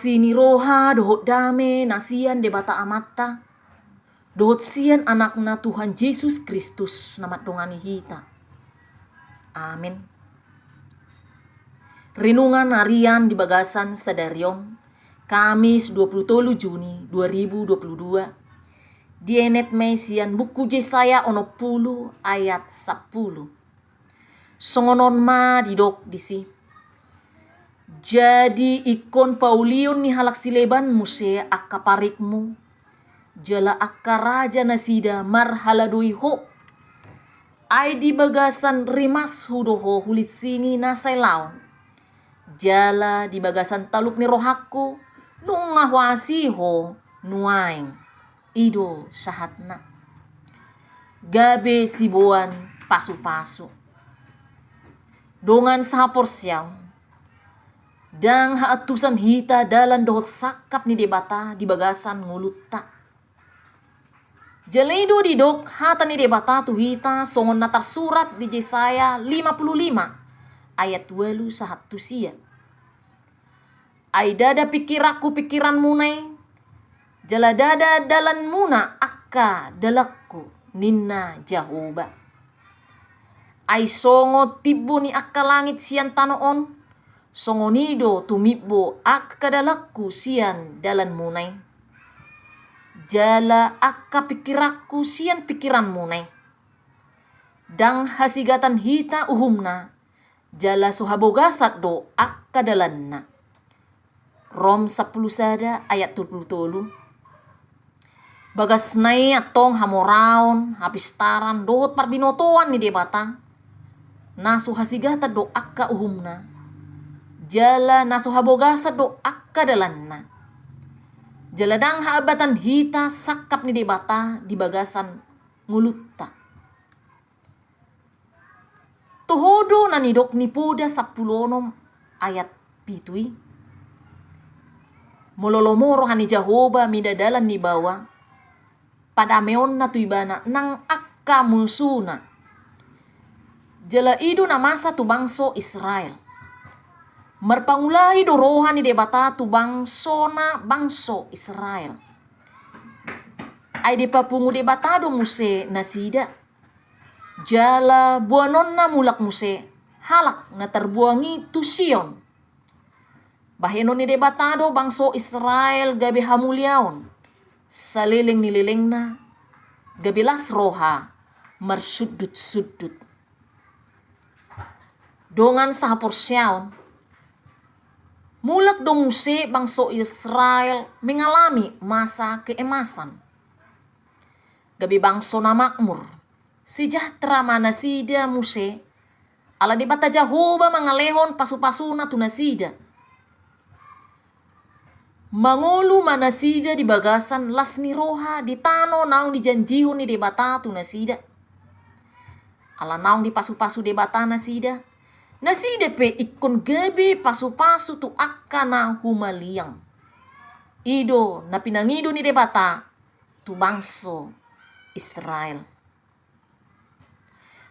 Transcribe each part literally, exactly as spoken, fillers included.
Asi ni roha dohot dame na sian Debata Amanta, dohot sian Anakna Tuhan Jesus Kristus na mandongani hita. Amen. Renungan harian di bagasan sadari on, Kamis dua puluh tolu Juni dua ribu dua puluh dua, dienet ma i sian buku Jesaya onom pulu ayat sampulu. Songon on ma didok disi. Jadi ingkon paulion ni halak sileban muse angka parikmu, jala angka raja nasida marhaladoi ho. Ai di bagasan rimashu do ho hulinsingi na sailaon. Jala di bagasan talup ni rohangku, nunga huasi ho nuaeng. I do sahatna. Gabe siboan pasupasu. Dongan sahaporseaon, ndang haantusan hita dalan dohot sangkap ni Debata di bagasan ngolunta. Jala i do didok hata ni Debata tu hita songon na tarsurat di Jesaya lima pulu lima ayat ualu sahat tu sia. Ai ndada pingkiranku pingkiranmuna i, jala ndada dalanmuna angka dalanku, ninna Jahowa. Ai songon timbo ni angka langit sian tano on, songon i do tumimbo angka dalanku sian dalanmuna i, jala angka pingkiranku sian pingkiranmuna i. Ndang hasigatan hita uhumna, jala so habogasan do angka dalanna. Rom sampulu sada ayat tolu pulu tolu. Bagasna i antong hamoraon, hapistaran dohot parbinotoan ni Debata, na so hasigatan do angka uhumna, jala na so habogasan do angka dalanna. Jala ndang haambatan hita sangkap ni Debata di bagasan ngolunta. Toho do na nidok ni Poda sampulu onom ayat pitu i. Molo lomo roha ni Jahowa mida dalan ni baoa, padameonna tu ibana nang angka musuna. Jala i do na masa tu bangso Israel. Marpangulahi do roha ni Debata tu bangsona bangso Israel. Ai dipapungu Debata do muse nasida. Jala boanonna mulak muse halak na tarbuang i tu Sion. Bahenon ni Debata do bangso Israel gabe hamuliaon saleleng ni lelengna, gabe las roha marsundut-sundut. Dongan sahaporseaon, mulak do muse bangso Israel mengalami masa keemasan. Gabe bangso na makmur, sejahtera ma nasida muse, ala Debata Jahowa mangalehon pasupasuna tu nasida. Mangolu ma nasida di bagasan las ni roha di tano naung dijanjihon ni Debata tu nasida. Ala naung dipasupasu Debata nasida, nasida pe ingkon gabe pasupasu tu angka na humaliang. I do na pinangido ni Debata tu bangso Israel.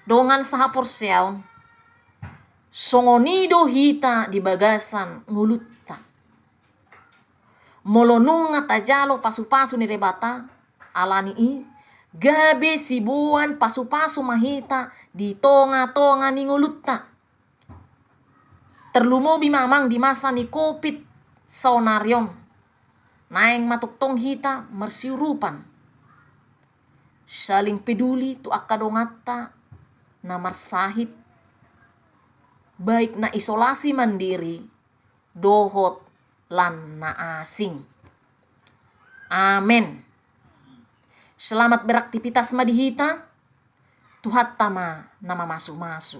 Dongan sahaporseaon, songon i do hita di bagasan ngolunta. Molo nunga tajalo pasupasu ni Debata, ala ni i gabe siboan pasupasu ma hita di tongatonga ni ngolunta. Tarlumobi ma amang di masa ni Covid saonari on. Naeng ma tongtong hita marsiurupan, saling peduli tu angka donganta na marsahit, baik na isolasi mandiri dohot lan na asing. Amen. Selamat beraktivitas ma di hita. Tuhanta ma na mamasumasu.